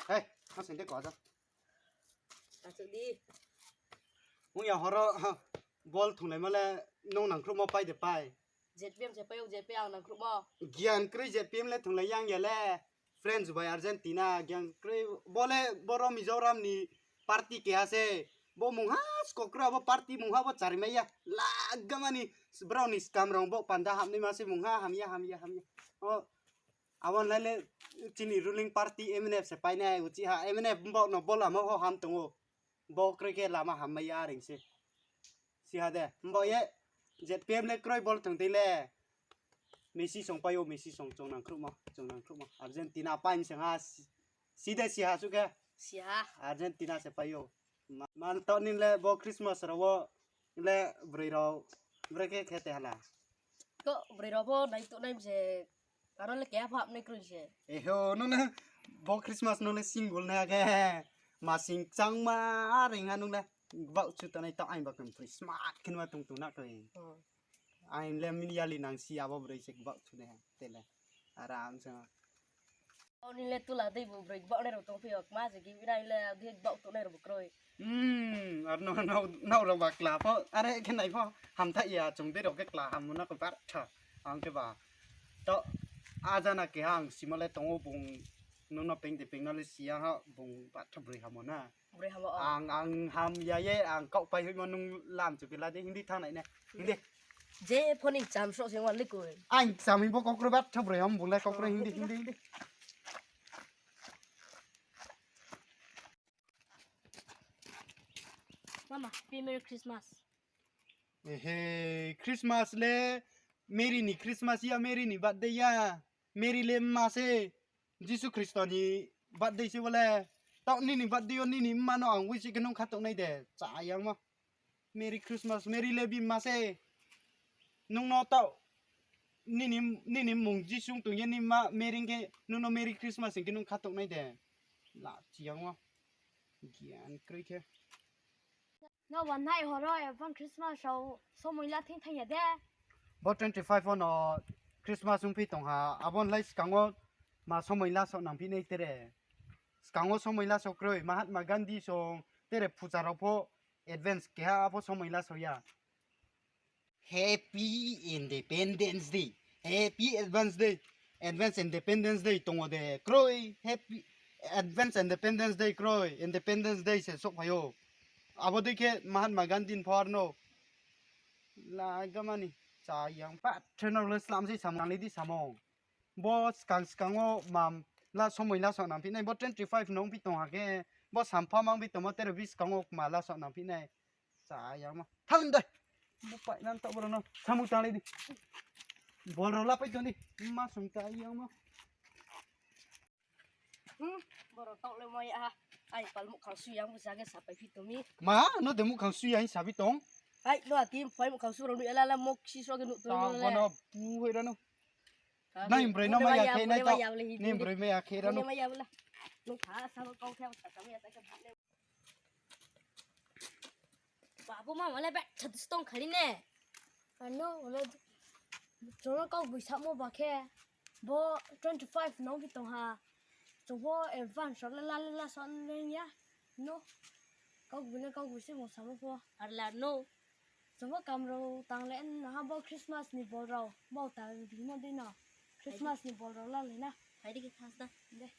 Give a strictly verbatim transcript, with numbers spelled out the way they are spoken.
Hei, ha sing de ko aja. Achouh di. Ong ya horo, ha, ball thunglaimo le nung nangkhruhmo pai de pai. Z P M se pai ou, Z P M ang nangkhruhmo. Gian kroi Z P M le thunglai yang ya le. France bai Argentina, gian kroi bo le boro Mizoram ni party keha se. Bo mungha skokroi abo party mungha bo charimai ya. Lagamani brao ni scam rao bo panda hamnaima se mungha hamya, hamya, hamya. O, Abo nai le chini ruling party M N F se painai, uchi ha M N F bo no bo lama ho ham tong ou. Bo kroi khe lama hammai ya reing se. Si ha de, bo ye Z P M le kroi ball thung dei le. Messi song pai ou, Messi song chung nangkhruhmo, chung nangkhruhmo. Argentina pai mi se ha, si, si de si ha su khe. Si ha. Argentina se pai ou. Ma-, man to ni le bo Christmas rao wo le broi rao, broi khe khe te hala. Ko broi rao pho nai to nai mi se, aro le keha pho hapnai kroi se. Eho, nung le bo Christmas nung le single na khe, masing changma reing ha nung le, gbau chu tongnai to aing ba khe broi smart khe nung tong tong na kroi. Hmm. Aing le mini yali nang si abo broi se gbau chu nai ha, te le. Aram se. Oni le tula dei bo broi gbau nai rao tong phi o, kma se ki bini le dei gbau tongnai rao bo kroi. Hmm, ar no, no, no rao ba kla pho, are khe nai pho, hamtha ya chung dei rao khe kla ham na ko bar tha, ang khe ba. To, ajana keha ang simo le tong ou bung, nung no peng de peng no le si ya ha, bung bar tha broi hamo na. Broi hamo o. Ang, ang ham ya ye, ang kau pai hoihmo nung lam chu khe la di, hindi thanng nai ne. Hindi. Je phone ni cham sroh se wan le koi. Ang cham bo kokro bat tha broi ham bung le kokro hindi, hindi, hindi. Mama, happy Merry Christmas. Ehe, Christmas le Mary ni Christmas ya, Mary ni birthday ya. Mary le mma se, Jisu Khristo ni birthday se bo le. Taoh nini birthday yo nini mma no ang wish khe nung khatongnai de, chayangmo. Merry Christmas, Mary le bini mma se. Nung no taoh, nini, nini mmung Jisu tong ye nini mma Mary khe, nung no Merry Christmas hing khe nung khatongnai de. La chiyangmo. Gian kroi khe. No wanai horo advance Christmas rao somoi la thing thang ya de. Bo twenty five wo no Christmas ongphi tong ha, abo ni lai skang wo ma somoi la so nangphi nai tere. Skang wo somoi la so kroi, Mahatma Gandhi song tere puja rao pho advance keha pho somoi la so ya. Happy Independence Day. Happy Advance Day. Advance Independence Day tong ou de kroi. Happy Advance Independence Day kroi. Independence Day se souhphai ou. Abo dei khe Mahatma Gandhi ni pho ar no. Lagamani. Chayang pa. Trainer le slam se samung nai di samung. Bo skang skang wo mam la somoi la so nangphi nai. Bo twenty five no ongphi tong ha khe. Bo sampha ma ongphi tongmo tere bi skang wo ma la so nangphi nai. Chayangmo. Thanng dei. Bo pai nan taoh boro no. Samung tanglai di. Ball rao la pai tong di. Ma sung chayangmo. Hmm, boro taoh le mo ya. Ai, pal muhkhang sui yang bo sa khe sapai phi tong mi. Ma, no de muhkhang sui yang sabi tong. Ai, no ati phai muhkhang su rao nu ya la la mok si so khe nu tong. Taoh bono pu hoi ra no. Nai broi no ma ya khe nai taoh. Ni broi ma ya khe ra no. Ma ya bla. Nu kha sa kau khe sa sa ya ta khe. Babu, ma male bet chat stong khari ne. Ano, ole, jono kau bui samo ba khe, bo twenty five no bi tong ha. Jobo advance so la la la so ne ya. No. Kau bui ne kau bui se mo samo pho. Ar la no. Jobo kam rao tang le na ha bo Christmas ni ball rao. Bo ta bi mo dei no. Christmas ni ball rao la le na. Hai di ke khas da. De.